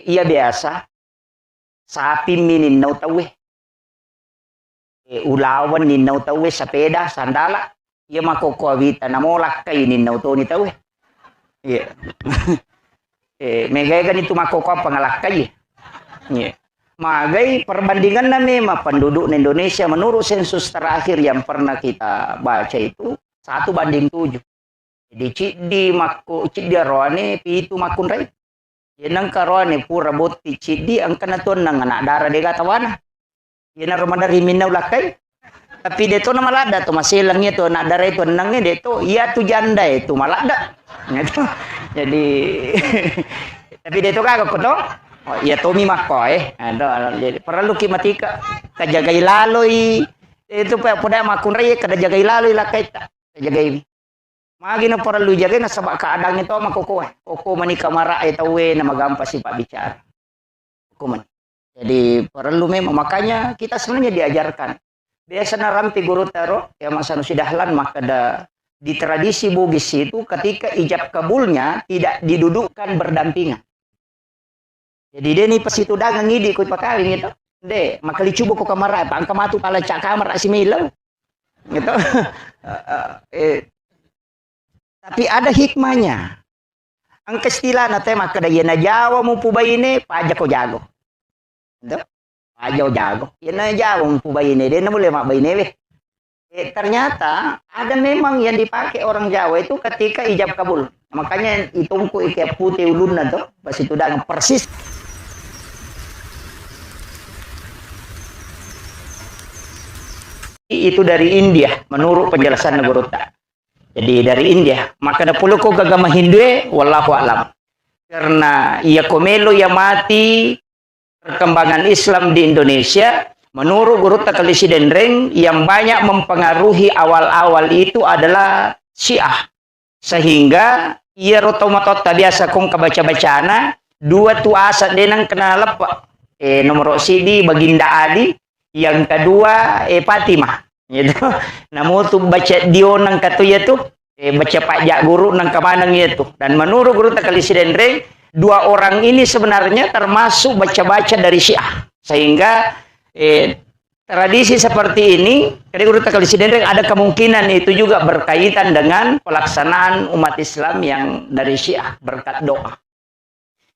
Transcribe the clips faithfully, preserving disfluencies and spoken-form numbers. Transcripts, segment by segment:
Iya biasa, sapimmi ninnau tauwe. Eh, ulaweng ninnau tauwe, sepeda, sandala, iya makkokkoe wita, namo lakkai ninnau toni tauwe. Iya. Eh, mega-ega nitu makkokkoe apa ngalakkai. Iya. Magai perbandinganna memang pendudukna Indonesia menurut sensus terakhir yang pernah kita baca itu satu banding tujuh. Jadi ciddi makko-, ciddi aroane, pitu makkunrai. Iya nengka aroane pura botti ciddi, engkana tu enneng anak dara dega tawana. Iyanaro maderri minnau lakkai. Tapi de to na maladda to maselang iya to anak dara itu ennengnge de to. Iya tu janda itu maladda. Gitu. Jadi tapi de to gaga ko to. Oh, iya tomi makko eh. Aduh, jadi perlu ki matika kajagai laloi. Itu pe poda makkunrai kada jagai laloi lakkaita. Jagai. Magi na parellu jagai nasaba keadaan itu makkokkoe. Kokko mani kamara e tauwe na magampa sifat bicara. Kokko mani. Jadi parellu memang, makanya kita sebenarnya diajarkan. Biasa narampi guru taro, ya Mas Sanusi Dahlan makkeda di tradisi Bugis itu ketika ijab kabulnya tidak didudukkan berdampingan. Jadi deni pasitudangeng idi ko pakawing itu. De, makkali cubo ko kamara, pa engka matu pala ca kamara simillau. Gitu. Eh, tapi ada hikmahnya. Engka istilahna te makkeda, "Iyana Jawa mupubaine, paja ko jago." Gitu. Paja ko jago. "Iyana Jawa mupubaine, de na mulle mabbaine we." Eh, ternyata ada memang yang dipakai orang Jawa itu ketika ijab kabul. Makanya itungku ike putih ulunna tuh, pas itu udah persis. Itu dari India, menurut penjelasan Gurutta. Jadi dari India. Maka ada puluh kok agama Hindu, eh, wallahu alam. Karena iya komelo ya mati, perkembangan Islam di Indonesia, menurut Gurutta Kalisi Denreng, yang banyak mempengaruhi awal-awal itu adalah Syiah. Sehingga iyaro tomatoatta biasa kong kabaca-bacana, dua tu asa denang kena leppe. Eh, nomor sidi Baginda Ali, yang kedua, eh, Fatimah. Gitu. Namutu baca dionang katu iya tu, eh, baca pajak guru nang kamaneng iya tu. Dan menurut Gurutta Kalisi Denreng, dua orang ini sebenarnya termasuk baca-baca dari Syiah. Sehingga, eh, tradisi seperti ini, jadi Gurutta Kalisi Denreng ada kemungkinan itu juga berkaitan dengan pelaksanaan umat Islam yang dari Syiah berkat doa.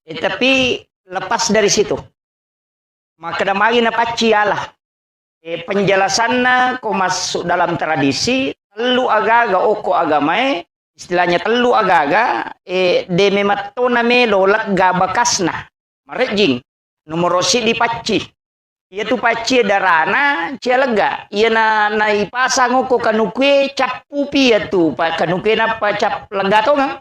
Eh, tapi lepas dari situ, makkeda magi napacci Allah. Eh, penjelasanna ko masuk dalam tradisi, tellu agaga okko agamae, istilahnya tellu agaga, eh, de memetto na melo lega bekasna. Marejjing. Nomor sidi pacci. Iya tu pacci darana cia lega. Iya na, na ipasang okko kanukue cappupi iya tu. Pa kanukue nappa cap lega tongeng.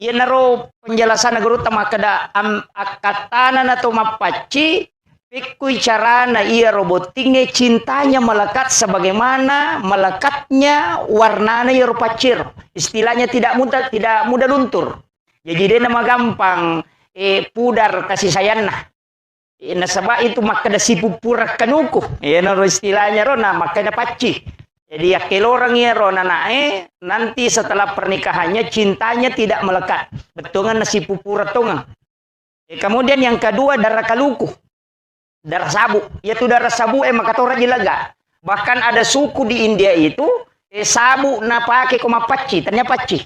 Iyanaro penjelasanna Gurutta makkeda, am-, akkattana na to mappacci, pekkui carana iyaro bottingnge cintanya melekat sebagaimana melekatnya warnana iyaro pacciro. Istilahnya tidak mudah, tidak mudah luntur. Jadi dena magampang, eh, pudar kasih sayangna. Eh, nasaba itu makkeda sipuppura kanuku. Iyanaro istilahnya ro, na makkeda pacci. Jadi yakkeloreng iyaro nanae, nanti setelah pernikahannya cintanya tidak melekat. Bettuanna sipuppura tongeng. Eh, kemudian yang kedua, darah kaluku. Darah sabu. Iyatu darah sabu e makatora jilega. Bahkan ada suku di India itu, eh, sabu napake ko mappacci, tania pacci.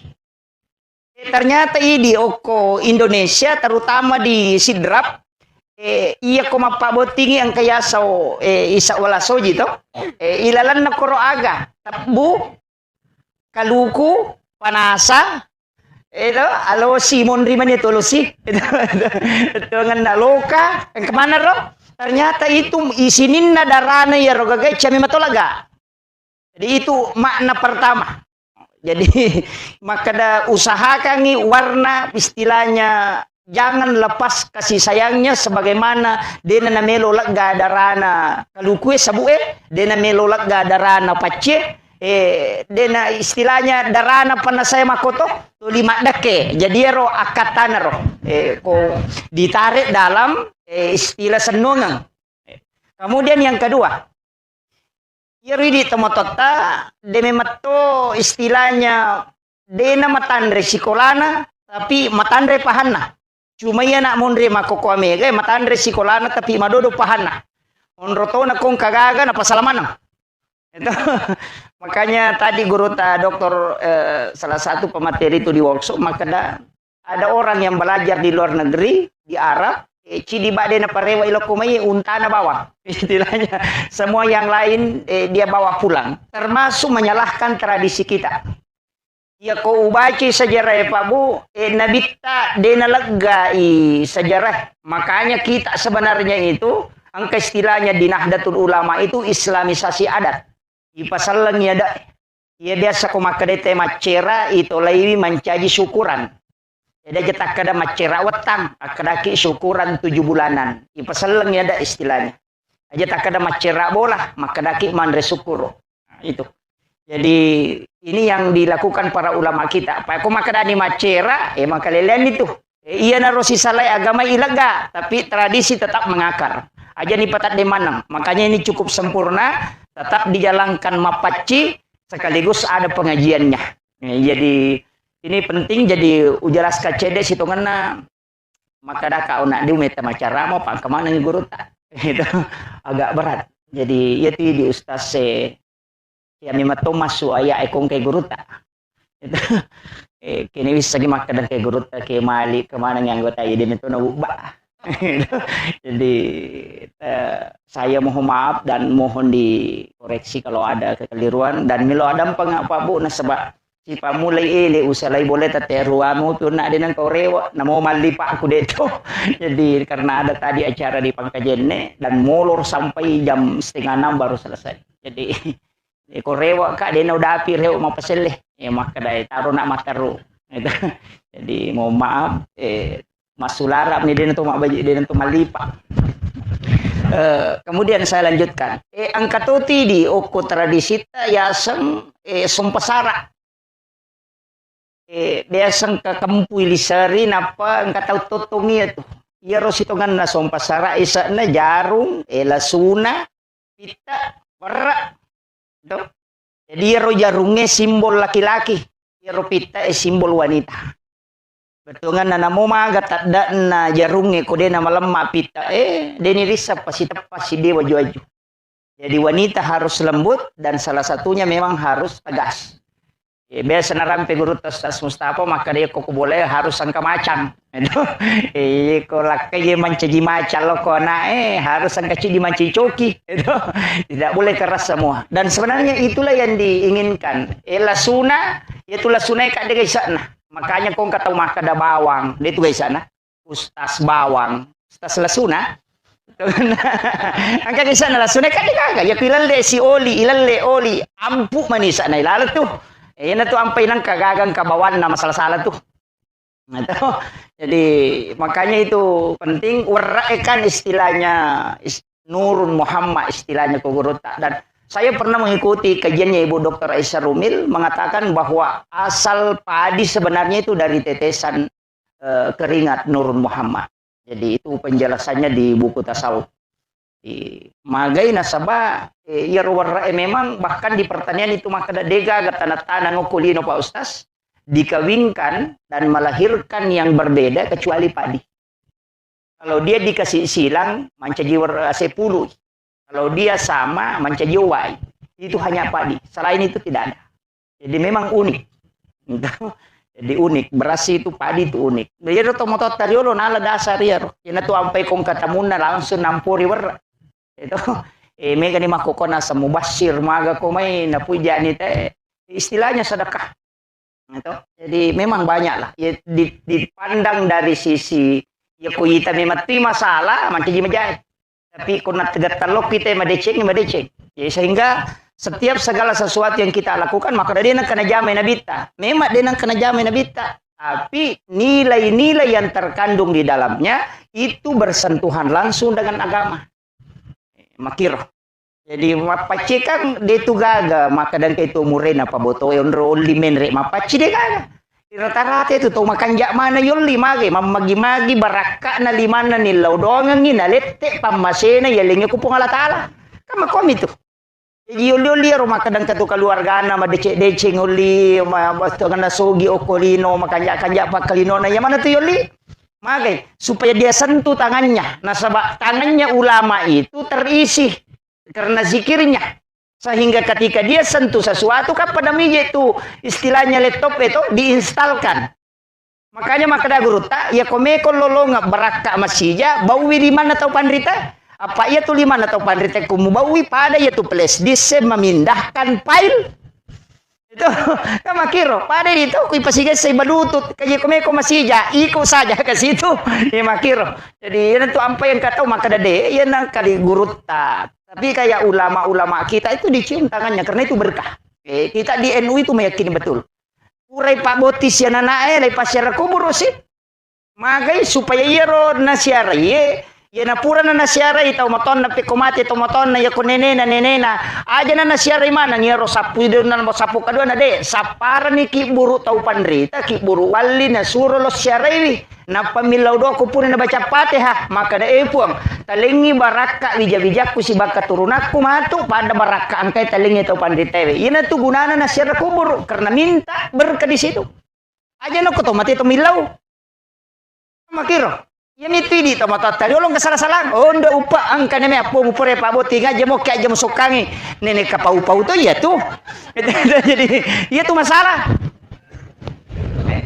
Eh, ternyata idi okko Indonesia, terutama di Sidrap, eh, iya ko mappabottingi engka yasau, eh, isa wala soji to. Eh, ilalenna koro aga, tebbu, kaluku, panasa, eh, to, alosi, monri mani to alosi. Itu, itu, itu, ngenna loka, engka mana ro? Ternyata itu isininna darana iyaro gaga cami matolaga. Jadi itu makna pertama. Jadi makkeda usahakangi warna, istilahnya jangan lepas kasih sayangnya sebagaimana dena namelo lega darana kalukue sabue, dena melo lega darana paccie, eh, dena istilahnya darana panasai makoto tuli maddekke. Jadi ero akkattana ro, eh, ko ditarik dalam, eh, istilah sennongeng. Kemudian yang kedua, iyaro idi tomatoatta, de memetto istilahnya dena matanre sikolana, tapi matanre pahanna. Cuma iya anak monri makkokkoe mega, matanre sikolana tapi madodo pahanna. Onro tona kong kagaga na pasala maneng. Itu. Makanya tadi guru ta doktor, eh, salah satu pemateri itu di workshop, makkeda ada orang yang belajar di luar negeri, di Arab, eh, cidi bade na parewa ilokko mai untana bawang. Istilahnya, semua yang lain, eh, dia bawa pulang. Termasuk menyalahkan tradisi kita. Iya, ko ubacai sejarah, Pak Bu, eh, Nabitta de naleggai sejarah. Makanya kita sebenarnya itu, engka istilahnya di Nahdlatul Ulama itu islamisasi adat. Ipaselleng iya, da. Iya biasa ko makkeda te maccera, itolaiwi mancaji syukuran. Jadi aja takkeda maccera wettang, akkedaki syukuran tujuh bulanan. Ipaselleng iya, da, istilahnya. Aja takkeda maccera bola, makkedaki manre sukkuru. Nah, itu. Jadi ini yang dilakukan para ulama kita. Apa ko makkedani maccera, eh, makalelean itu. Eh, iya naro sisalai agama ilega, tapi tradisi tetap mengakar. Aja ni patadde maneng. Makanya ini cukup sempurna, tetap dijalankan mapacci sekaligus ada pengajiannya. Eh, jadi ini penting, jadi ujalaska cedde sitongenna. Makkadaka ona di umetta macarama, pangkamanengi gurutta. Itu agak berat. Jadi iya ti di ustaz se, ya memang to masuk ayat ekong ke gurutta. Itu, eh, kini bisa ki makkada ke gurutta ke mali kemaneng anggota, iya demi to na ubba. Jadi, eh, saya mohon maaf dan mohon dikoreksi kalau ada kekeliruan dan milo ada pengapa, Bu, nasaba sipammulai ele usalai bola tette ruamu tu na de nengka rewa, namo mallipa ku de to. Jadi karena ada tadi acara di Pangkajenne dan molor sampai jam setengah enam baru selesai. Jadi, eh, ko rewa ka de na udapi rewa mapaselle. Eh, makkada, eh, taro na mataru. Gitu. Jadi mohon maaf, eh, massulara ni de na to mabbaji, de na to mallipa. Eh, kemudian saya lanjutkan. Eh, engka to ti di okko tradisita yaseng, eh, sompa sara. Eh, biasa engka kempui liseri, nappa engka tau tottong iya tu. Iyaro sitongenna sompa sara, ise'na jarung, eh, lasuna, pitta, werre. To. Jadi iyaro jarungnge simbol laki-laki, iyaro pitta e simbol wanita. Bettuanganna namo maga tadde'na jarungnge ko de na malemma pitta e, de ni risseng pasiteppa siddi waju-waju. Jadi wanita harus lembut dan salah satunya memang harus tegas. Eh, biasa narampe gurutta Ustaz Mustafa, makkada iya ko boleh harus engka macang. Itu. Eh, ko lakkai mancaji macang lo ko ana e, harus engka cidi mancaji coki. Itu. Tidak boleh keras semua. Dan sebenarnya itulah yang diinginkan. Eh, lasuna, itu lasuna ka de ise'na. Makanya ko engka tau makkada bawang, de tu ise'na. Ustaz bawang, Ustaz lasuna. Engka ise'na lasuna, kan de gaga. Ya ku ilalle si oli, ilalle oli. Ampu mani ise'na ilaleng tu. Eh, iyana tu ampai nengka gaga engka bawanna masala-sala tu. Nah, to. Jadi makanya itu penting, werre e kan istilahnya is-, Nurun Muhammad istilahnya ko gurutta. Dan saya pernah mengikuti kajiannya Ibu doktor Aisyah Rumil mengatakan bahwa asal padi sebenarnya itu dari tetesan, eh, keringat Nurun Muhammad. Jadi itu penjelasannya di buku tasawuf. Di magai nasaba, eh, iyaro werre e memang bahkan di pertanian itu makkada de gaga tanah-tanah ngokko lino, Pak Ustaz, dikawinkan dan melahirkan yang berbeda kecuali padi. Kalau dia dikasih silang, mancaji wer-, sepuluh. Kalau dia sama, mancaji owai. Itu hanya padi. Selain itu tidak ada. Jadi memang unik. Jadi unik. Beras itu, padi itu unik. Jadi to motor tariolo nala dasar iyaro. Iyana tu ampai kong katamunna langsung nampori werre. Itu. Eh, mega ni makkokona asam mubasir, maga ko mai, napujani te. Istilahnya sedekah. Gitu. Jadi memang banyak lah. Ya, di-, dipandang dari sisi, ya, ko ita memang tu masalah, mancaji majai. Tapi ko na tegattallokki te madeceng, madeceng. Ya, sehingga setiap segala sesuatu yang kita lakukan, maka de nengka najamai Nabitta. Memang de nengka najamai Nabitta. Tapi nilai-nilai yang terkandung di dalamnya itu bersentuhan langsung dengan agama. Makkiro. Jadi, mappaccekang de tu gaga, makkadangka itu umurena paboto e onro olli menre mappacci de gaga. Rata-rata itu tau makanja mana yolli mage, mammagi-magi barakka'na limanna nillau doangengi, nalette pammasena yalengnge ku Puang Allah Ta'ala. Kan makomi tu. Jadi yolli-yolli ero makkadangka tu keluargana madeceng-deceng olli, ma-, ma-, sogi okko lino, makanja-kanja pakkalinona, iya mana tu yolli? Magai, supaya dia sentuh tangannya. Nasaba tangannya ulama itu terisi karena zikirnya. Sehingga ketika dia sentuh sesuatu, kan pada mije tu istilahnya laptop itu diinstalkan. Makanya makkeda gurutta, iya ko meko lolonga barakka masija, bauwi limanna tau panrita. Apa iya tu limanna tau panrita ku mubauwi pada iya tu flash disk memindahkan file. Itu kan makkiro, pada itu kui pasigessai Bluetooth, kaji ko meko masija, iko saja ke situ. Iya makkiro. Jadi iya tu ampai yang katau makkeda de, iya nang kali gurutta. Tapi kayak ulama-ulama kita itu dicium tangannya karena itu berkah. Eh, kita di N U itu meyakini betul. Purai pabbotting siananae, lai passiara kuburu si. Magai supaya iyaro nasiarai, iya napurana nasiarai tau matonna, pekko mate tau matonna, iya ko nenena, nenena. Ajana nasiarai maneng iyaro sappu idunna, sappu kaduana de. Sapparani kibburu tau panrita, kibburu walli nasuro lo siaraiwi. Nappa millau doa ko pura nabaca Fatihah, makkeda, "Eh, Puang, talengngi barakka wija-wijakku sibawa keturunakku matu, pada barakka engkai talengngi tau panritaewe." Iyanatu gunana nasiara kuburu, karena minta berkah di situ. Aja nokko to mate to millau. Makkiro. Iyamitu idi to matatta riolong kesala-salang. Oh, nda upa engka neme appo mupure pabotting aja mo, ke aja musokkangi. Nene kapau-pau to iya tu. Jadi, iya tu masalah.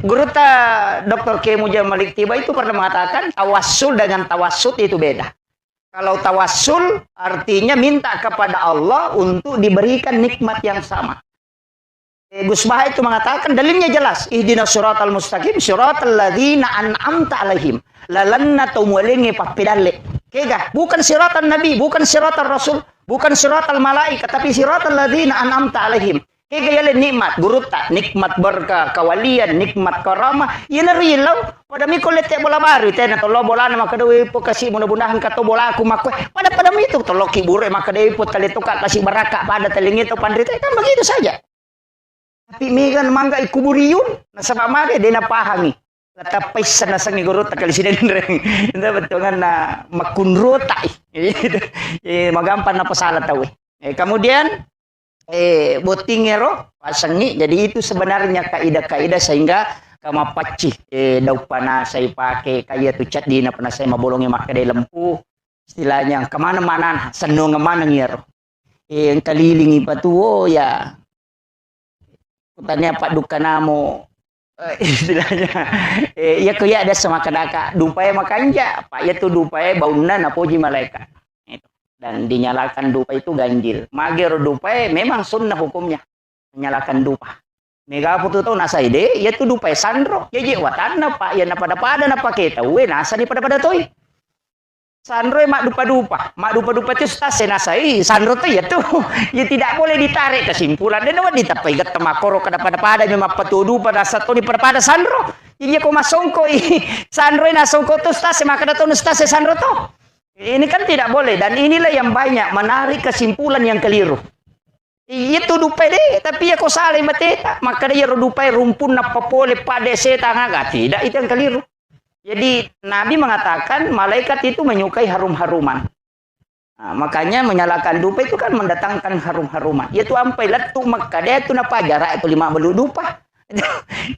Gurutta doktor Kiai Mujahid Malik Tiba itu pernah mengatakan, tawassul dengan tawassut itu beda. Kalau tawassul artinya minta kepada Allah untuk diberikan nikmat yang sama. Eh, Gus Baha itu mengatakan, dalilnya jelas, "Ihdinas siratal mustaqim, siratal ladzina an'amta alaihim." Lalenna tau mualengnge pappedalle. Kega? Bukan siratal nabi, bukan siratal rasul, bukan siratal malaikat, tapi siratal ladzina an'amta alaihim. Kega yale nikmat, gurutta, nikmat berkah, kawalian, nikmat karamah. Iyanaro yellau, pada miko lette bola baru, tena tollo bolana makkeda, "Weh, po kasi mudah-mudahan kato bolaku makkoe." Pada-pada mitu tollo kiburu makkeda, "Weh, po tale toka kasi barakka pada talengnge to panrita." Kan begitu saja. Tapi mega mangga kuburiyun, nasaba mage de napahangi. Latappaissa nasengngi gurutta kali Sidenreng. Itu bettuanganna makkunrota. Eh, magampang napasala tau. Eh, kemudian, eh, bottingngero pasengngi. Jadi itu sebenarnya kaidah-kaidah sehingga kamapacci, eh, daupana sai pake kaya tu caddina pernah saya mabolongi makkeda lempu. Istilahnya kemana-mana sennong maneng iyaro. Eh, engkalilingi patuo ya. Kutania Pak Dukkanamo, eh, istilahnya, eh, iya ko iya ada semakadaka, dupae makanja, Pak, iya tu dupae baunna napoji malaikat. Itu. Dan dinyalakan dupa itu ganjil. Magero dupae memang sunnah hukumnya. Menyalakan dupa. Mega putu tau nasai de, iya tu dupae sanro. Iya je watanna, Pak, iya napada-pada napake tauwe, nasani pada-pada toi. Sanroe maddupa-dupa, maddupa-dupa tu stase nasai, sanro tu iya tu. Ya tidak boleh ditarik kesimpulan. Dena wedding tappai getta makkoro kada pada-pada memang patu dupa nasa toni pada-pada sanro. Iya ko masongko i sanroe nasongko tu stase makkeda tonu stase sanro to. Ini kan tidak boleh dan inilah yang banyak menarik kesimpulan yang keliru. Iya tu dupae de, tapi iya ko salai mateta, makkeda iyaro dupae rumpunna papole pade setang aga, tidak, itu yang keliru. Jadi Nabi mengatakan malaikat itu menyukai harum-haruman. Nah, makanya menyalakan dupa itu kan mendatangkan harum-haruman. Iya tu ampai lettu makkeda tu napajara tu lima belu dupa.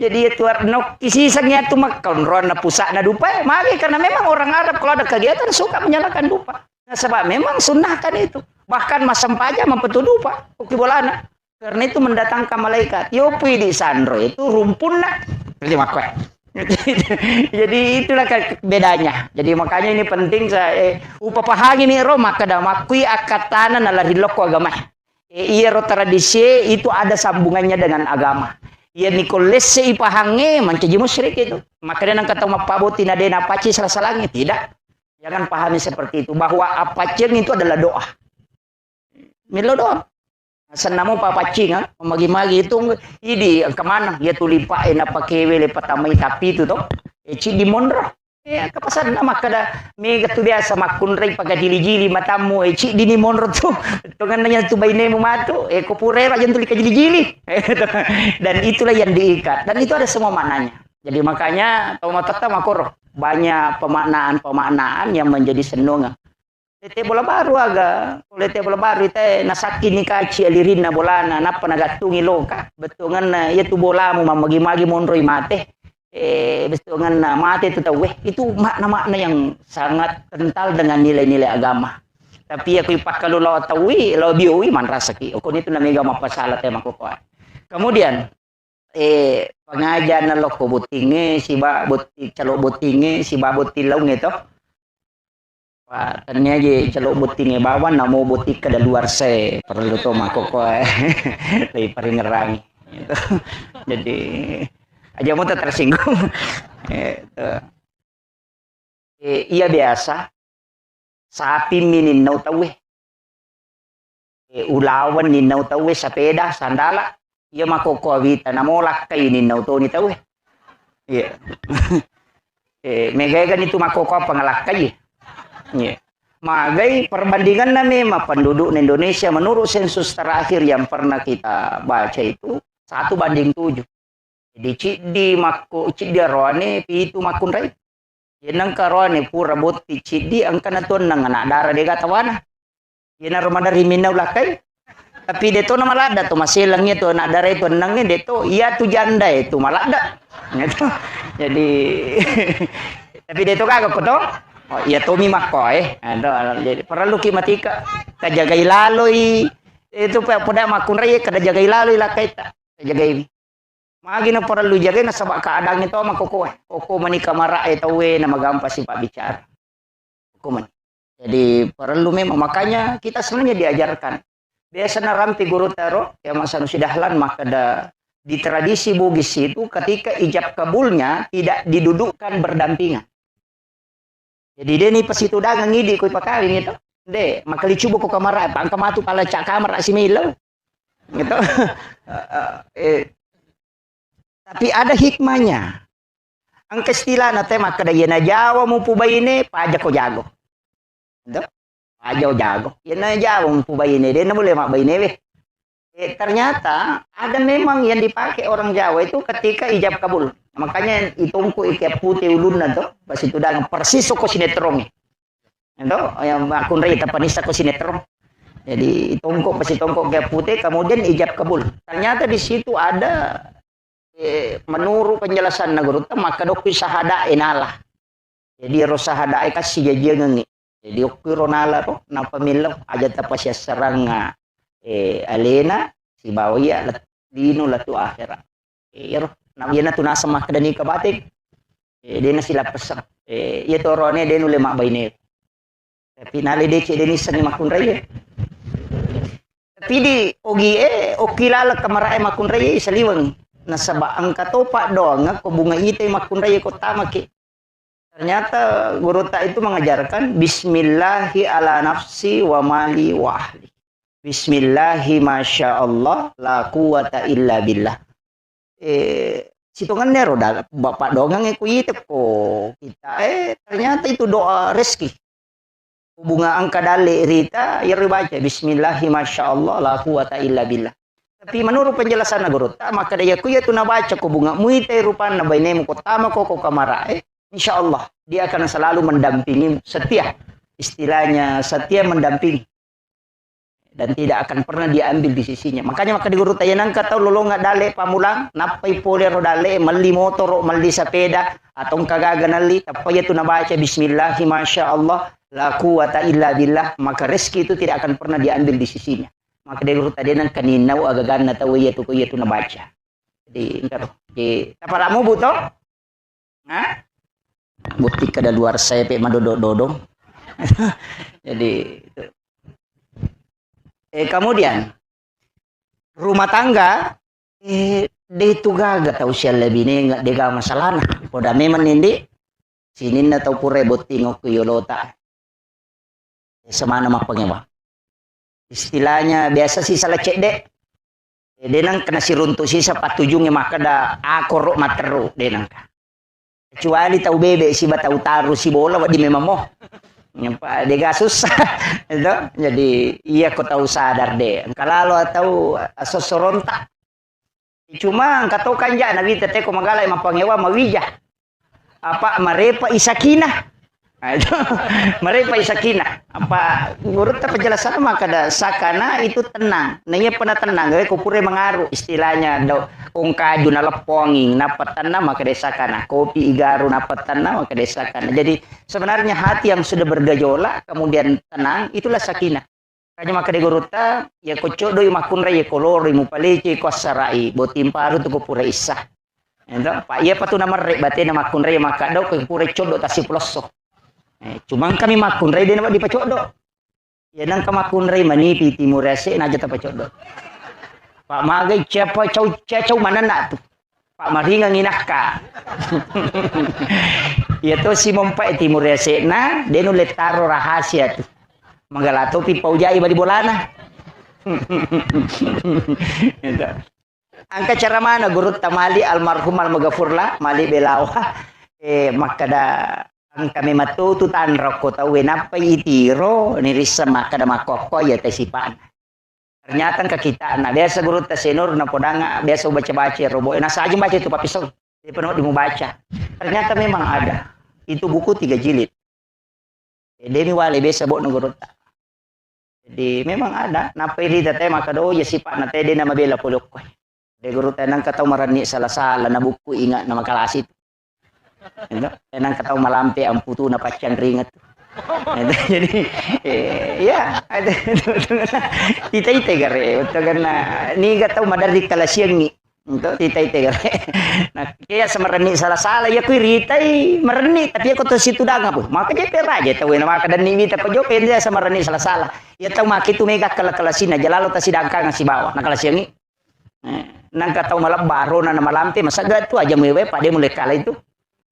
Jadi iya tu nokki siseng iya tu makkonronna pusakna dupa. Mage karena memang orang Arab kalau ada kegiatan suka menyalakan dupa. Nasaba memang sunnahkan itu. Bahkan massempajang mappetu dupa, okki bolana. Karena itu mendatangkan malaikat. Yo pui di sanro itu rumpunna. Jadi makkua. Jadi itulah ke-, bedanya. Jadi makanya ini penting saya, eh, upapahangi mi ro makkeda makkui akkattana nalari lokko agama. Eh, iya ro tradisi itu ada sambungannya dengan agama. Iya miko lesse ipahange mancaji musyrik itu. Makanya nang kata mappabotti na de napaci salah-salangi. Tidak. Jangan pahami seperti itu, bahwa appacceng itu adalah doa. Melo doa. Sennamo papaccinga, magi-magi itu, idi engka maneng, iya tuli pa e napakewe le patamai tapi itu to. E ciddi monro. E engka pasanna makkeda, mega tu biasa makkunrai pagajili-jili matammu, e ciddi ni monro tu. Tongenna tu bainemu matu, e ko pura ero aja tuli kajili-jili. Dan itulah yang diikat. Dan itu ada semua maknanya. Jadi makanya tau matatta makoro. Banyak pemaknaan-pemaknaan yang menjadi sennongan. Tette bola baru aga, ko tette bola baru ite nasakki ni kaci alirinna bolana, nappa nagattungi loka. Bettuanganna iya tu bolamu mammagi-magi monroi mate. eh, bestuanganna mate tu tauwe. Itu makna-makna yang sangat kental dengan nilai-nilai agama. Tapi aku ipakkalu lao tauwi, lao biowi, manrasaki. Okko nitu namega mappasala te makkokoe. Kemudian, eh, pengajian lokko bottingnge, siba botti-, calo bottingnge, siba botting laungnge to. Wah, tania je calo bottingnge bawang, namo botting kada luar se, perlu to makkokkoe. Lebih paringerangi. Gitu. Jadi, aja mau tersinggung. Gitu. Eh, iya biasa, sapi mi ninnau tauwe. Eh, ulawan ninnau tauwe, sapeda, sandala, iya makkokkoe wita, namo lakkai ninnau toni tauwe. Iya. Eh, megaega nitu makkokkoe apa ngalakkai. Iya. Magai perbandinganna memang penduduk Indonesia menurut sensus terakhir yang pernah kita baca itu satu banding tujuh. Jadi, ciddi makko-, ciddi aroane, pitu makkunrai. Yenna engka aroane pura botti ciddi, engka na tuonnang anak dara dega tawana. Yenaro maderri minnau lakkai. Tapi deto na maladda to, maselang iya tu anak dara itu ennangnge deto, iya tu janda itu maladda. Gitu. Jadi, tapi deto gaga ko to? Oh, iya tomi makko, eh. Aduh, jadi perlu ki matika. Kajagai laloi. Itu pe-, poda makkunrai, kada jagai laloi lakkaita. Kajagaiwi. Magi na parellu jagai nasaba keadaan itu makkokkoe. Okko mani kamara e tauwe na magampa sipabbicara. Okko mani. Jadi parellu memang, makanya kita sebenarnya diajarkan. Biasa narampi guru taro, ya masa nu sidahlan makkeda di tradisi Bugis itu ketika ijab kabulnya tidak didudukkan berdampingan. Jadi, de ni pasitudangeng idi ko ipakawing itu. De, makalicubo ko kamara, pangka matu pala cak kamara simillau. Gitu. Eh, tapi ada hikmahnya. Engka istilahna te makkeda, "Iyana jawa mupu baine, paja ko jago." Gitu. Paja ko jago. "Iyana jawa mupu baine, de na mulle mabbaine we." Eh, ternyata ada memang yang dipakai orang Jawa itu ketika ijab kabul. Makanya itongko ikia pute ulunna to, pas itu dangan persis ko sinetron. Itu yang akun rita panisa ko sinetron. Jadi itongko, pas itongko kia pute, kemudian ijab kabul. Ternyata di situ ada, eh, menurut penjelasan gurutta, maka dokku sahada enala. Jadi ero sahadae kasi jajiangengngi. Jadi okko ro nala ro, nappa millau aja tapasiassarang, eh, alena sibawa iya let-, lino lettu akhera. Eh, iyaro, na iyana tu naseng makkeda nika bating. Eh, de nasilappessang. Eh, iya tu oroane de nulle mabbaine. Tapi nale deceng de nissengngi makkunraie. Tapi di ogie, okki laleng kamarae makkunraie saliweng. Nasaba engka to paddoangeng ko bunga ite makkunraie ko tamaki. Ternyata gurutta itu mengajarkan, "Bismillahi ala nafsi wa mali wa ahli. Bismillahi masya Allah, la quwata illa billah." Eh, sitongenna ro dal-, bapak doangang e ku ite ko kita, eh, ternyata itu doa rezeki. Bunga engka dalle rita, iyaro baca, "Bismillahi masya Allah, la quwata illa billah." Tapi menurut penjelasan gurutta, makkeda iya ku iya tu nabaca ko bunga muite rupanna bainemu ko tama ko, ko kamara, eh, insya Allah dia akan selalu mendampingi, setia. Istilahnya setia mendampingi. Dan tidak akan pernah diambil di sisinya. Makanya makkeda gurutta, iya nengka tau lolonga dalle pamulang, nappai pole ro dalle, melli motoro, melli sepeda, atau engka gaga nalli, tappa iya tu nabaca, "Bismillahi masya Allah, la quwata illa billah," maka rezeki itu tidak akan pernah diambil di sisinya. Makkeda gurutta, de nengka ninnau agaganna tau iya tu ko iya tu nabaca. Jadi, engka ro. Jadi, tapara mubu to? Hah? Botting kada luar saya pe madodong-dodong. Jadi, itu. Eh, kemudian, rumah tangga, eh, de tu gaga tau siallebinenga, de gaga masalahna. Poda memang nindi, sininna tau pura botting okko yolota. Semana mappangewa. Istilahnya biasa sisa lecedde. Eh, de nengka nasiruntu sisa pattujungnge makkeda akoro matteru, de nengka. Kecuali tau bebe siba tau taru sibola, wedding memang mo. Nyampa dega susah. Itu. Jadi, iya ko tau sadar de. Engka lalo tau asossoronta. Cuma engka to kanja nawita te ko magala mappangewa mawija. Apa marepa isakinah. Nah, itu. Marepa isakinah. Pak Gurutta penjelasan makkeda sakana itu tenang. Nah, iya pernah tenang, eh, ko pura mengaruh istilahnya do kongkaju na leppongi, napa tenang makkeda sakana, kopi igaru napa tenang makkeda sakana. Jadi sebenarnya hati yang sudah bergejolak kemudian tenang itulah sakinah. Kanya makkeda gurutta, ya ko coddo i makkunrai ya ko loro i mupalece ko assarai, botting paru tu ko pura issa. Ento, Pak, iya patu namerre batena makkunrai makkaddo ko pura coddo tasipulosso. Eh, cuma kami makkunrai dena dipacoddo. Ya nangka makkunrai manipi timur ese naja tapacoddo. Pak magai capa cau cacau manenna tu. Pak maringang inakka. Iya to si mompa timur ese na denu lettaro rahasia tu. Magala topi paujai bali bolana. Gitu. Engka cara mana gurutta mali almarhum almagafurlah, mali belawa, eh, makkada engka memang tu, tu tanra ko tauwe nappai itiro, nirissa makkada makkokko, iya te sipana. Ternyata engka kitana. Biasa gurutta senur napodanga, biasa ubaca-baca robo, nasajung baca tu papisau. Dia penuh dimubaca. Ternyata memang ada. Itu buku tiga jilid. Demi wale biasa bok gurutta. Jadi memang ada. Nappai rita te makkada, oh, ya sipa'na te de na mabela pole okko. De gurutta nangka tau marenni sala-sala na buku ingat na makalasi tu. Ento, nangka tau malampe amputu na paccang ringet tu. Ento, jadi, eh, ya, ada, ita-ita gare, betul kan? Nah, niga tau maderri kalasiangi. Untuk tita-tita gare. Nah, kaya samarenni sala-sala, ya kui ritai marenni, tapi ya ko to situ danga, boh. Maka je pe raja tau na maka dan ni mita ko jope dia samarenni sala-sala. Ya tau maki tu mega kala-kala sina jalalo ta sidangkang sibawa. Nah, kala siangi. Eh, nangka tau malebba rona na malampe masaga tu aja mewe pade mulai kala itu.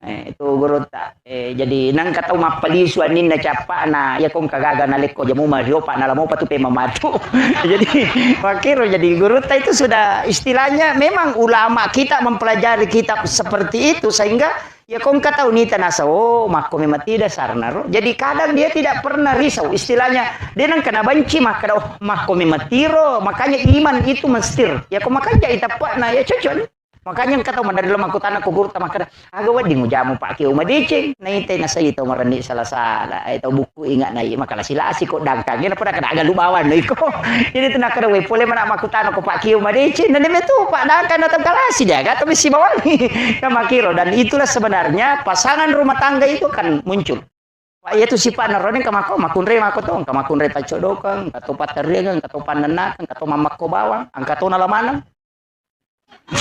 Eh, itu gurutta. Eh, jadi nangka tau mappalisu anninna cappa'na, ya kong kagaga nalekko jamu mario pa nalamo patu pe mamatu. Jadi makkiro jadi gurutta itu sudah istilahnya memang ulama kita mempelajari kitab seperti itu sehingga ya kong katau nita nasa, oh, makko memang tidak sarna ro. Jadi kadang dia tidak pernah risau istilahnya dia nangka nabanci makkada, oh, makko memang tiro. Makanya iman itu mestir. Ya kong makanja ita pa'na ya cocok. Makanya engka tau maderri lo makkutana ko gurutta makkada, aga wedding ujamu Pak Kio madeceng, naitai nasai tau marenni sala-sala, ai tau bukku ingat nai makalasi-lasi ko dangkang, ina pada kada aga lu bawang no iko. Jadi tu nakkada we pole mana makkutana ko Pak Kio madeceng, nani metu Pak dangkang na tau kalasi dia, gato besi bawang. Kan makkiro, dan itulah sebenarnya pasangan rumah tangga itu akan muncul. Pak, iya tu sipa'na rone engka makko, makkunrai makko to, engka makkunrai taccodokeng, engka to pattariangeng, engka to pannennakeng, engka to mammakko bawang, engka to nalamaneng.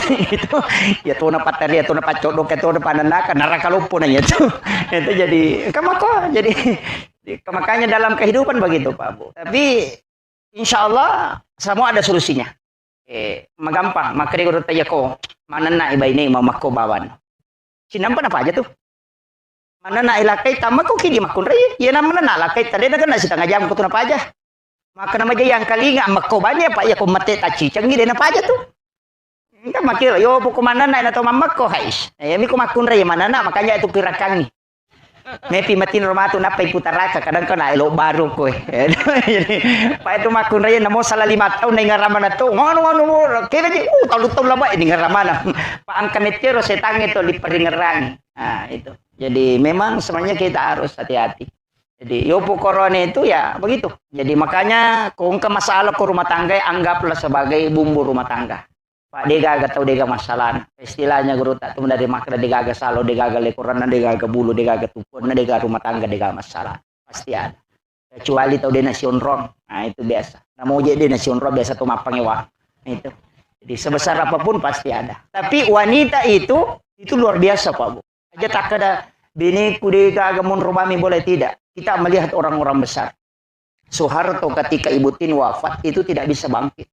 Itu, ya tona pattaria, tona paccodok, ya tona panennaka, naraka loppo na ya tu. Itu jadi, engka makko, jadi, makanya dalam kehidupan begitu, Pak Bu. Tapi, insya Allah, semua ada solusinya. Eh, magampang, makkeda gurutta iya ko, manenna ibaine mau makko bawang. Sinampa napaja tu. Manenna ilakai tamma ko kidi makkunrai, iya na manenna lakai tade na kena setengah jam ko tu napaja. Maka namaja yang kalinga makko bani apa iya ko mate tacicengi de napaja tu. Engka makkiro, yo poko manenna na to mammakko hais. Eh, mi ko makkunrai manenna makanya itu kirakangi. Mepi matinro matu nappai putaraka, kadang kena elo baru koe. Jadi, pa itu makkunrai namo salah lima tahun na ingaramana to. Ngono, ngono, ngono. Kira ji, uh, talu tahun lama ini ngaramana. Pa angka metero setange to liperingerangi. Nah, itu. Jadi memang sebenarnya kita harus hati-hati. Jadi yo pokorone itu ya begitu. Jadi makanya ko engka masalah ko rumah tangga, anggaplah sebagai bumbu rumah tangga. Pak, degaga tau dega masalahna. Istilahnya guru tak tu dari makna degaga salo, degaga lekoranna, degaga bulu, degaga tuponna, degaga rumah tangga, degaga masalah. Pasti ada. Kecuali tau dena sionrong. Nah, itu biasa. Namo je dena sionrong biasa tu mappangewa. Itu. Jadi sebesar apapun pasti ada. Tapi wanita itu itu luar biasa, Pak Bu. Aja tak ada biniku degaga monro mami boleh tidak. Kita melihat orang-orang besar. Soeharto ketika Ibu Tin wafat itu tidak bisa bangkit.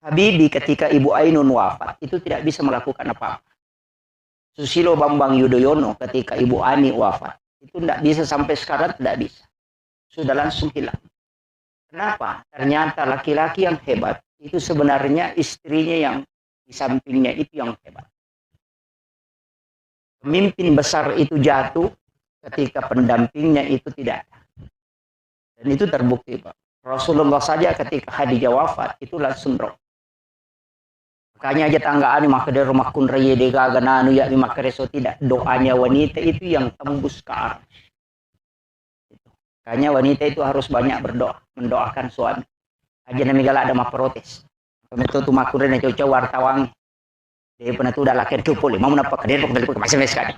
Habibie ketika Ibu Ainun wafat itu tidak bisa melakukan apa-apa. Susilo Bambang Yudhoyono ketika Ibu Ani wafat itu tidak bisa sampai sekarang tidak bisa. Sudah langsung hilang. Kenapa? Ternyata laki-laki yang hebat itu sebenarnya istrinya yang di sampingnya itu yang hebat. Pemimpin besar itu jatuh ketika pendampingnya itu tidak ada. Dan itu terbukti, Pak. Rasulullah saja ketika Khadijah wafat, itu langsung drop. Makanya aja tangga anu makkeda rumah kunraye degaga nanu ya mi makkereso tidak. Doanya wanita itu yang tembus ke arasy. Makanya wanita itu harus banyak berdoa, mendoakan suami. Aja nami galak ada maprotes. Kami tu tu makkunrai na cau-cau wartawan. Dia pernah tu dah lakir tu pole. Mau napa keder kok dari pakai S M S kan.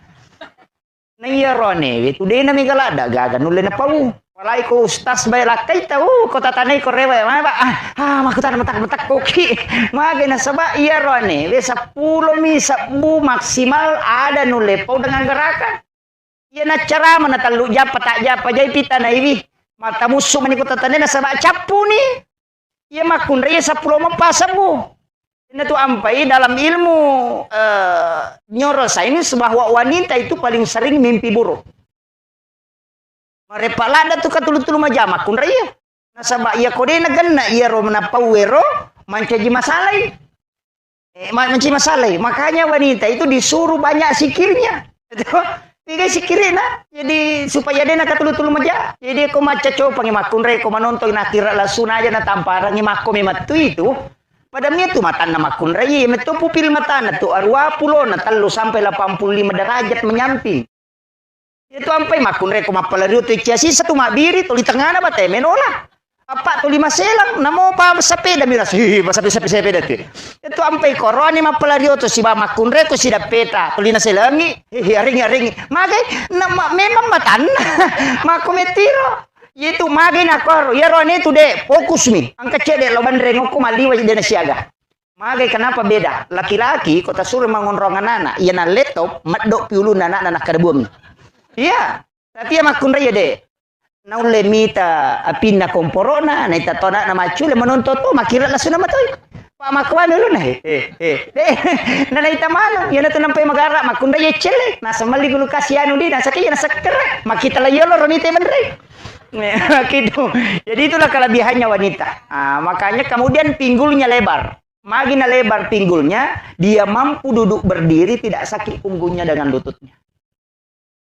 Na iya rone, we tu de nami galak ada gaga nulle na pau. Walai ko ustaz bae lakkai tau, ko tatanai ko rewe, mana, Pak? Ah, ah, makkutana matak-matak koki. Mage nasaba iya rone, we seppulo mi sebbu maksimal ada nulle pau dengan gerakan. Iya naccarama na tellu jappa, tak jappa, jai pita naiwi. Mata musu mani ko tatanai nasaba cappu ni. Iya makkunrai iya seppulo meppa sebbu. Inatu ampai dalam ilmu, eh, neuroscience bahwa wanita itu paling sering mimpi buruk. Marepa ladda tu katulu-tulu majama makkunrai iya. Nasaba iya ko de nagenna iya ro menapau ero mancaji masalai. Eh, ma-, mancaji masalai. Makanya wanita itu disuruh banyak sikirnya. Itu. Tiga sikirnya. Jadi supaya de nakatulu-tulu maja. Jadi ko macca copangi makkunrai ko manonton nakira lasuna aja natamparangi makko memettu itu. Pada mi tu matanna makkunrai, metto pupil matana tu arua pulo na tellu sampai delapan puluh lima derajat menyamping. Itu ampai makkunrai ko mappalario tu cia sisa tu mabbiri tuli tengana bate menola. Apa tuli maselang, namo pa sepeda mi rasa, hihi, pa sepe-, sepe-, sepeda tu. Itu ampai koroni mappalario tu siba makkunrai ko sida peta, tuli naselangi, hihi, aringi, aringi. Magai, na, ma, memang matanna. Makko metiro. Itu magai nakoro, iya rone tu de, fokus mi. Angka cede lo banreng okko maliwa de nasiaga. Magai kenapa beda? Laki-laki ko tasuro mangonrong anak-anak, iya na laptop, meddo pi ulunna anak-anak kada buang. Iya, tapi iya makkunrai iya de. Naulle mita apinna komporona, naita to anak-anak maccule menonton to, makkira lasuna matoi. Pak makkuana ulunna, he, he, he. De, na naita maneng, iya natu nampai magara, makkunrai iya celle, nasa melli gulu kasi anu di, nasa kaya, nasa kere, makkita la yolo roni te menre. Gitu. Jadi itulah kelebihannya wanita. Ah, makanya kemudian pinggulnya lebar. Magi na lebar pinggulnya, dia mampu duduk berdiri, tidak sakit punggungnya dengan lututnya.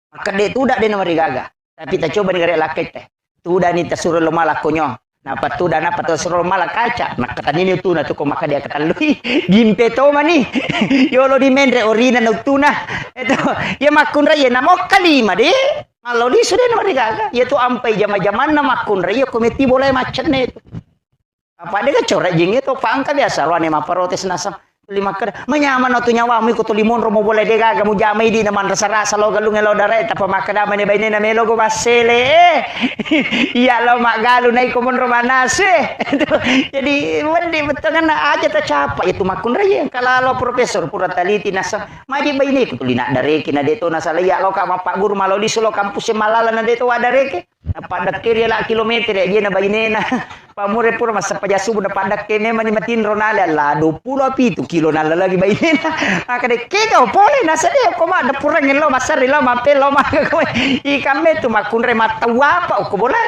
Maka de tuda de namarigaga. Tapi ta coba ni gare lakkai te. Tuda ni tasuro lo mala konyo. Napa tuda napa tasuro lo mala kaca. Nakatanini utuna tu ko maka dia katallui. Gimpe to mani. Yolo di menre orina na utuna. Itu. Ya makkunrai ya namokka lima de. Malo lisu de namarigaga. Ya tu ampai jama-jamanna makkunrai ya kometi bola maccenne itu. Apa de ga corek jing itu pangka biasa roane maprotes nasang. Tuli makkeda, "Manyamana tu nyawamu iko tuli monro mo bola de gaga mujamai di na manrasa-rasa lo galung lo dare tapa makkeda mane bainena melo go massele." Eh. Iya lo maggalu naiko monro manase. Jadi wendi betonganna aja tacapa itu makkunrai kalalo profesor pura taliti nasang. Maji baineku tuli naddareki na de to nasala iya lo ka mappaguru malo lisu lo kampus malala na de to waddareke. Napaddekke ri ala kilometer je na bainena. Pamure pura massappa jasubu napaddekke memang ni matinro nale alla dua puluh pitu kilo nalla lagi bainena. Maka dekke kau pole nasade ko ma depurang lo masari lo mampe lo maka ko. Ikamme tu makkunre mattau apa ko bola.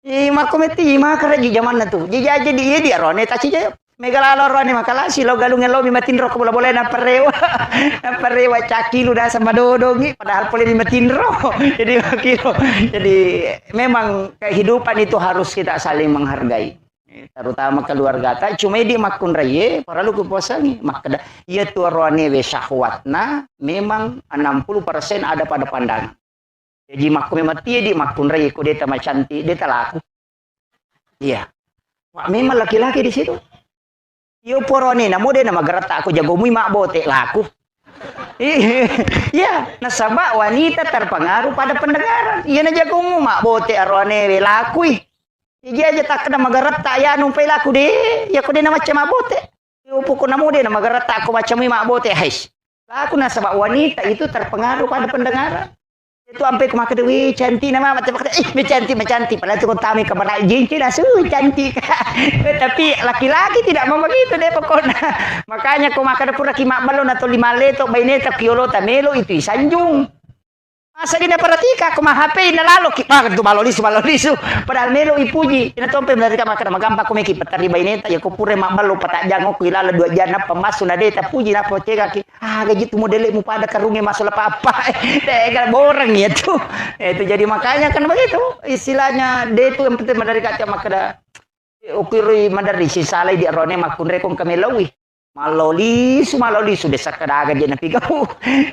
I makko metti maka raji jamanna tu. Jadi jadi iya dia rone taci jayo. Mega lalo roani makalasi lo galung lo mi matinro ko bola-bola na parewa. Na parewa caki lu dasa madodongi padahal pole mi matinro. Jadi wakilo. Jadi memang kehidupan itu harus kita saling menghargai. Terutama keluarga ta cuma di makkunraie paralu kuposangi makkeda iya tu roane we syahwatna memang enam puluh persen ada pada pandangan. Jaji makko memang tie di makkunrai ko deta macantik deta laku. Iya. Pak memang laki-laki di situ. Iyo porone namo de na magaretta ko jagomui mabbote laku. Iya, nasaba wanita terpengaruh pada pendengaran. Iya na jagomu mabbote arone we lakui. Iji aja takkeda magaretta ya numpai laku de, ya ko de na macca mabbote. Iyo pokokna mo de na magaretta ko macca mui mabbote hais. Laku nasaba wanita itu terpengaruh pada pendengaran. Itu ampe ku makkeda, "Wih, cantik nama," mate makkeda, "Ih, wih, cantik, wih, cantik." Padahal tu kau tami kamar jinci langsung, "Wih, cantik." Tapi laki-laki tidak mau begitu deh pokoknya. Makanya kau makkeda pura ki mabballo na toli maleto, baineta kiolo ta melo itu isanjung. Masa dina perhatika, aku mah H P ina lalo ki, ah, tu balo lisu, balo lisu. Padahal melo ipuji. Ina tompe mereka makkeda, "Magampang ko meki petari baineta, ya ko pura mabballo patajang ko ilala dua jam nappa massu na deta puji nappa cegaki." Ah, gaji tu modele mu pada karunge masuk apa-apa. Deh, kan boreng ya tu. Itu jadi makanya kan begitu. Istilahnya dia itu yang penting dari kaca makkeda. Ukirui maderri si salai di rone makkunre kong kamelaui. Mallo lisu, mallo lisu, de' sakka daga je' napigau.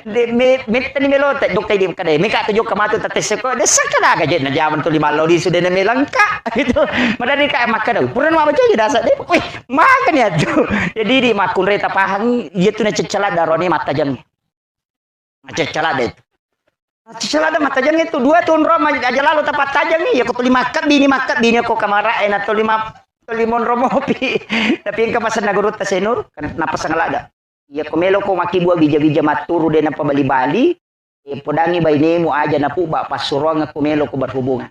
De' me-, mettani melo te, jokka di kada, meka tu jokka matu tette' seko, de' sakka daga je' na jaman tu lima mallo lisu de' na melengka. Itu. Madani ka makkada, pura mabaca je' dasa de'. Wih, makani atu. Jadi di makkunrai tapahangi, iya tu na ceccaladda rone mattajang. Maceccaladda itu. Maceccaladda mattajang itu dua tu onro ma-, aja lalo tapattajang iya ko tuli makkabbi ni makkabbi ni ko kamara e na tuli ma-, tuli monro mopi. Tapi engka masenna gurutta Senur, kan napasang ladda. Iya ko melo ko makkibua bija-bija matturu de' napabali-bali, e, podangi bainemu aja napubba passuroang ko melo ko berhubungan.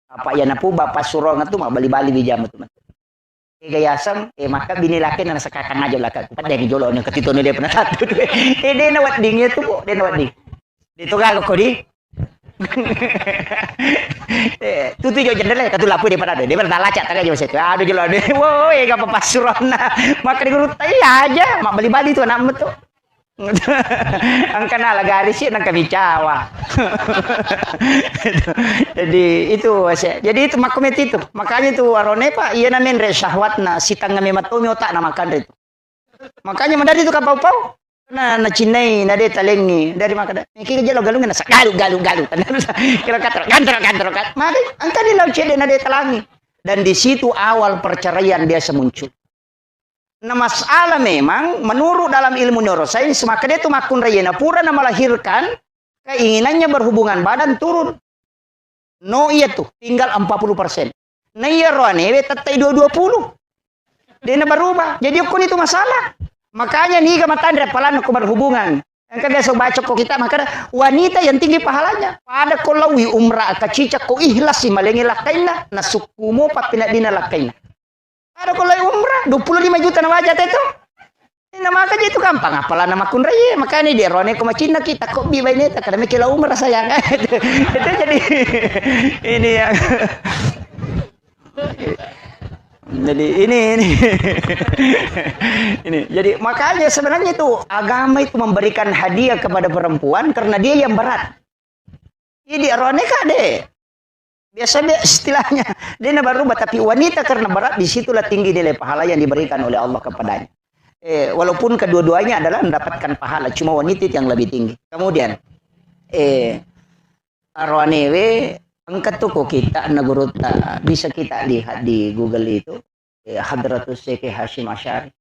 Apa iya napubba passuroang tu mabbali-bali bijama tu. Ega yaseng, e, maka bini laki na sakakang aja laka. Pada yang jolo ni ketito ni dia pernah satu. E, de' na wedding iya tu, Bu, de' na wedding. Di tu gaga ko di. E, tu tu jo jendela, katu lapu di pada de', de' pada laca tak aja masih. Aduh jolo de'. Wo, ega apa passuroang. Maka di gurutta iya aja, mabbali-bali tu anakmu tu. Engka nala garisi nengka bicawa. Jadi itu, jadi itu makkometi itu. Makanya itu arone pa iya na menre syahwatna sitanga memang tomi otakna makanre itu. Makanya madari itu kapau-pau. Na, nacinnai, na de' talengi, dari makada. Miki jelo galung na galu galu galu. Kira kata gantro gantro kat. Mari engka di lau cede' na de' talangi. Dan di situ awal perceraian biasa muncul. Nah, masalah memang menurut dalam ilmu neurosains, maka dia tu makkunrai na pura na melahirkan keinginannya berhubungan badan turun. No iya tu, tinggal empat puluh persen. Nah, iya roanewe tettai dua dua puluh. De' na berubah. Jadi okko ni tu masalah. Makanya niga matanre apalanna ko berhubungan. Engka biasa baca ko kita maka wanita yang tinggi pahalanya. Pada ko lawi umrah ka cicak ko ikhlas si malengi lakkainna, na sukkumo pappina dina lakkainna. Ada ko lai umrah, dua puluh lima juta na wajah teh tu. Ini maka je itu gampang, apalah nama kunrai, makanya dia rone ko macinna kita ko bi baine tak ada mikir umrah sayang. Itu jadi ini ya. Jadi ini ini ini. Jadi makanya sebenarnya itu agama itu memberikan hadiah kepada perempuan karena dia yang berat. Jadi rone kak deh. Biasa be istilahnya. Dia na berubah, tapi wanita karena berat, di situlah tinggi nilai pahala yang diberikan oleh Allah kepadanya. Eh, walaupun kedua-duanya adalah mendapatkan pahala, cuma wanita itu yang lebih tinggi. Kemudian, eh, aroanewe, engka tu ko kita na gurutta, bisa kita lihat di Google itu, eh, Hadratus Syekh Hashim Asy'ari.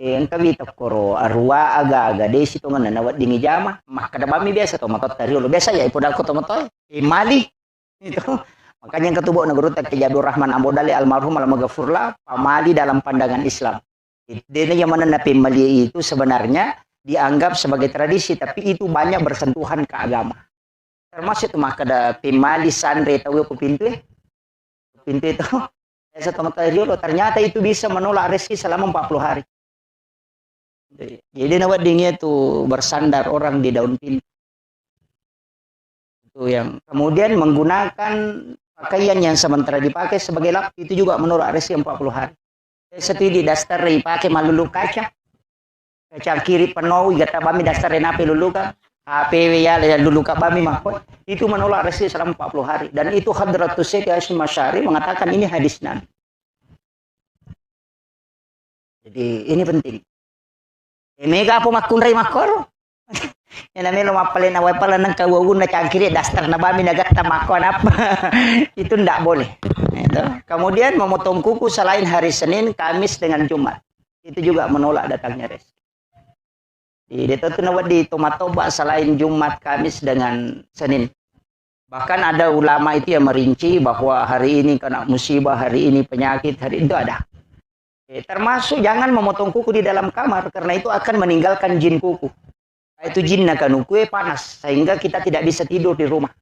Eh, engka wi tokkoro arua aga-aga, de' sitongenna naweddingi jama. Makkeda bammi biasa to matotta riolo. Biasa ya, ipodakko to matoe. Eh, mali. Itu. Makanya engka tu bo na gurutta Kiai Abdul Rahman Ambo Dale almarhum almaghfurlah, pamali dalam pandangan Islam. Dena yang mana napi mali itu sebenarnya dianggap sebagai tradisi, tapi itu banyak bersentuhan ke agama. Termasuk tu makkeda pemmali sanre tau ko pintu e. Pintu itu. Biasa teman riolo, ternyata itu bisa menolak rezeki selama empat puluh hari. Jadi nawedding itu bersandar orang di daun pintu. Itu yang kemudian menggunakan pakaian yang sementara dipakai sebagai lap, itu juga menolak rezeki empat puluh hari. Biasa tu di daster dipakai malulu kaca. Kaca kiri penuh, igata bami daster nape lulu ka. H P W ya, lulu ka bami mako. Itu menolak rezeki selama empat puluh hari. Dan itu Hadratus Syekh Hasyim Asy'ari mengatakan ini hadis Nabi. Jadi ini penting. Eh, mega apa makkunrai makkoro? Ena melo mappalena wae pala nengka wawunna cangkiri daster na bami na gatta makko apa? Itu ndak boleh. Itu. Kemudian memotong kuku selain hari Senin, Kamis dengan Jumat. Itu juga menolak datangnya rezeki. Di deto tu nawedding to matoba selain Jumat, Kamis dengan Senin. Bahkan ada ulama itu yang merinci bahwa hari ini kena musibah, hari ini penyakit, hari itu ada. Eh, termasuk jangan memotong kuku di dalam kamar karena itu akan meninggalkan jin kuku. Itu jin nakanuku eh panas sehingga kita tidak bisa tidur di rumah.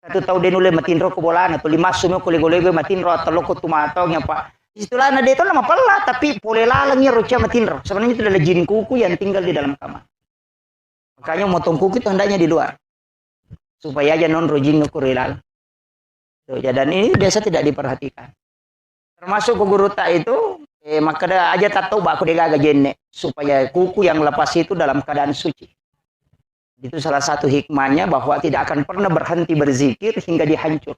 Satu tau de nulle matinro ko bolana, tuli massu meko lego-lego matinro atau loko tu matau nyapa. Istilahna de to na mapella tapi pole laleng iyaro cia matinro. Sebenarnya itu adalah jin kuku yang tinggal di dalam kamar. Makanya motong kuku itu hendaknya di luar. Supaya aja nonro jin ko ri laleng. Tuh, ya, dan ini biasa tidak diperhatikan. Termasuk ku gurutta itu, eh, makkeda aja tattoba ko degaga jenne supaya kuku yang lepas itu dalam keadaan suci. Itu salah satu hikmahnya bahwa tidak akan pernah berhenti berzikir hingga dia hancur.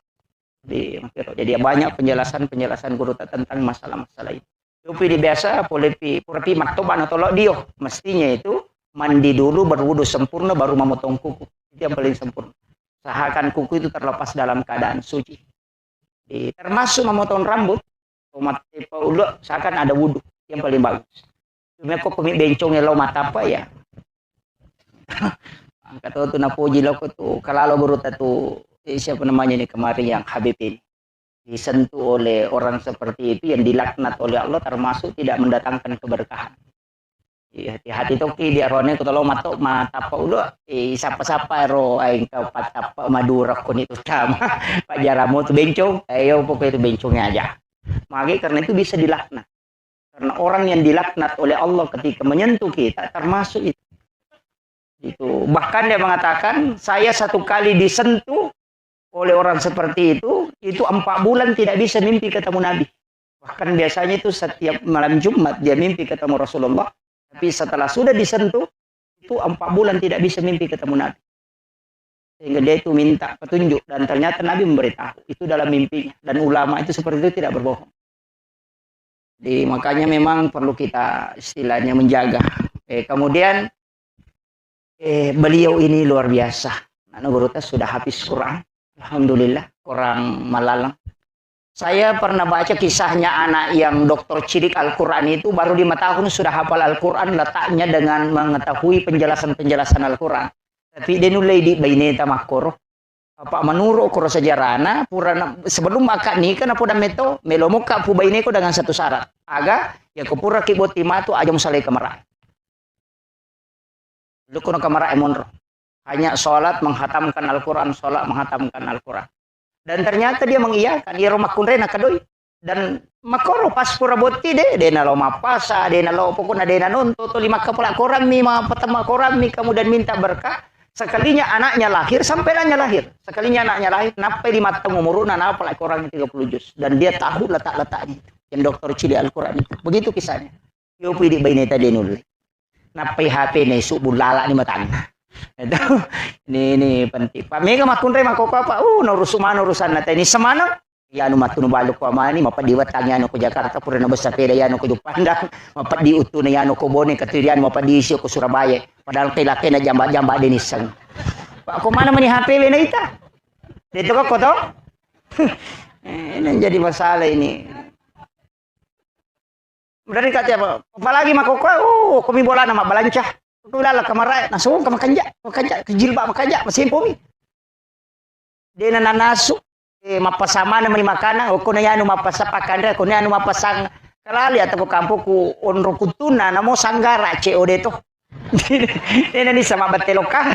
Jadi, jadi banyak penjelasan-penjelasan gurutta tentang masalah-masalah itu. Itu pi di biasa, pole pi, pura pi mattoba na tolo dio. Mestinya itu mandi dulu, berwudu sempurna, baru memotong kuku. Itu yang paling sempurna. Usahakan kuku itu terlepas dalam keadaan suci. Di, termasuk memotong rambut, tomat, eh, pa ulo, usahakan ada wudu. Yang paling bagus. Cuma kok kumi bencong lo mata apa ya? Angkat tu, tu napuji lo tu, kalau guru tu, eh, siapa namanya ini kemarin yang Habib ini? Disentuh oleh orang seperti itu yang dilaknat oleh Allah, termasuk tidak mendatangkan keberkahan. Iya, hati-hati toki di arone ku tolo mato matappa ulo, eh, sapa-sapa ro aing kau patappa Madura koni tu tama. Pajaramu tu bencong, eh, yo pokoknya itu bencongnya aja. Mage karena itu bisa dilaknat. Karena orang yang dilaknat oleh Allah ketika menyentuh kita termasuk itu. Itu bahkan dia mengatakan, saya satu kali disentuh oleh orang seperti itu, itu empat bulan tidak bisa mimpi ketemu Nabi. Bahkan biasanya itu setiap malam Jumat dia mimpi ketemu Rasulullah, tapi setelah sudah disentuh, itu empat bulan tidak bisa mimpi ketemu Nabi. Sehingga dia itu minta petunjuk, dan ternyata Nabi memberitahu itu dalam mimpinya. Dan ulama itu seperti itu tidak berbohong. Jadi, makanya memang perlu kita istilahnya menjaga. Eh, kemudian, eh, beliau ini luar biasa. Anak guru ta sudah hafiz Quran. Alhamdulillah, kurang malalang. Saya pernah baca kisahnya anak yang doktor cilik Al-Quran itu, baru lima tahun sudah hafal Al-Quran, letaknya dengan mengetahui penjelasan-penjelasan Al-Quran. Tapi dia nulle di baineta makkoro. Apa menurut koro sejarahna, pura na, sebelum akad nikah na poda meto, melo mokka pu baineko dengan satu syarat. Aga, ya ko pura ki botti matu aja musalai kamara. Lukuna kamara e monro. Hanya sholat menghatamkan Al-Quran, sholat menghatamkan Al-Quran. Dan ternyata dia mengiyakan, iyaro makkunrai na kadoi. Dan makkoro pas pura botti de, de nalo mappasa, de nalo pokokna de nanonto, toli makkapola korammi, mappatemma korammi, kemudian minta berkah. Sekalinya anaknya lahir, sampai anaknya lahir. Sekalinya anaknya lahir, nappai lima tahun umurna, napala korang tiga puluh juz. Dan dia tahu letak-letaknya itu. Yang dokter cili Al-Quran itu. Begitu kisahnya. Yo pidi baineta de nulle. Nappai H P ne subu lala ni matanna. Itu, ini, ini penting. Pak mega makkunrai makoko apa? Uh, naurusu mana urusan nata ini semana. Yanu matu nu balu ko amani, mapeddi wetang yanu ko Jakarta, pura na bessa peda yanu ko Jupandang, mapeddi uttuna yanu ko Bone, katirian mapeddi isi ko Surabaya. Padahal kela-kela jamba-jamba de nisseng. Pak, ko mana mani H P we na ita? Itu kok to? Eh, ini jadi masalah ini. Dari kata apa? Apalagi makoko, oh, komi bolana mabbalanca. Ko lala kamarae, langsung ke makanja, makanja, ke jilbab makanja, masimpomi. Dena nanasu, eh, mappasang mana mani makanang, oh, kono yanu mappasang pakanre, kono yanu mappasang kalali atau kampungku onro kuttuna, namo sanggara C O D to. Dena ni sama batteloka.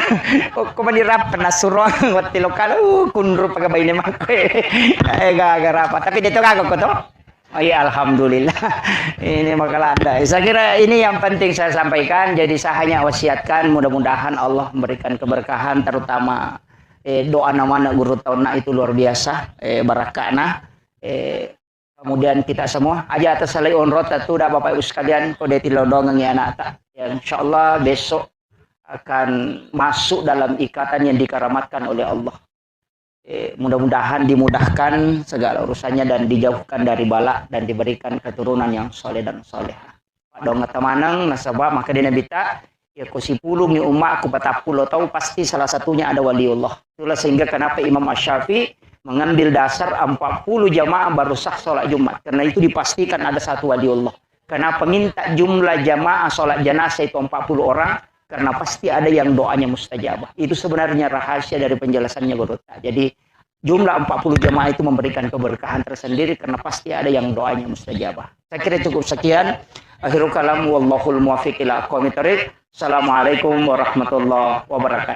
Ko, ko mani rap nasuro batteloka, uh, kunru paga baine makko. Eh, gaga rapa. Tapi de to gaga ko to. Oh iya, alhamdulillah. Ini makalada. Saya kira ini yang penting saya sampaikan. Jadi saya hanya wasiatkan, mudah-mudahan Allah memberikan keberkahan, terutama, eh, doa namana guru taunna itu luar biasa, eh, barakana. Eh, kemudian kita semua aja atas salai onrota tu dah Bapak Ibu sekalian, ko de tilodongengi anakta. Ya, insya Allah besok akan masuk dalam ikatan yang dikeramatkan oleh Allah. Eh, mudah-mudahan dimudahkan segala urusannya dan dijauhkan dari bala dan diberikan keturunan yang soleh dan solehah. Dong temaneng nasaba maka di Nabi ta, ya ko sipulungi umatku patappulo tau pasti salah satunya ada waliullah. Itulah sehingga kenapa Imam Asy-Syafi'i mengambil dasar empat puluh jamaah baru sah sholat Jumat. Karena itu dipastikan ada satu waliullah. Kenapa minta jumlah jamaah sholat jenazah itu empat puluh orang? Karena pasti ada yang doanya mustajabah. Itu sebenarnya rahasia dari penjelasannya guru ta. Jadi jumlah empat puluh jamaah itu memberikan keberkahan tersendiri karena pasti ada yang doanya mustajabah. Saya kira cukup sekian. Akhirul kalam, wallahul muwaffiq ila aqwamit thariq. Assalamualaikum warahmatullahi wabarakatuh.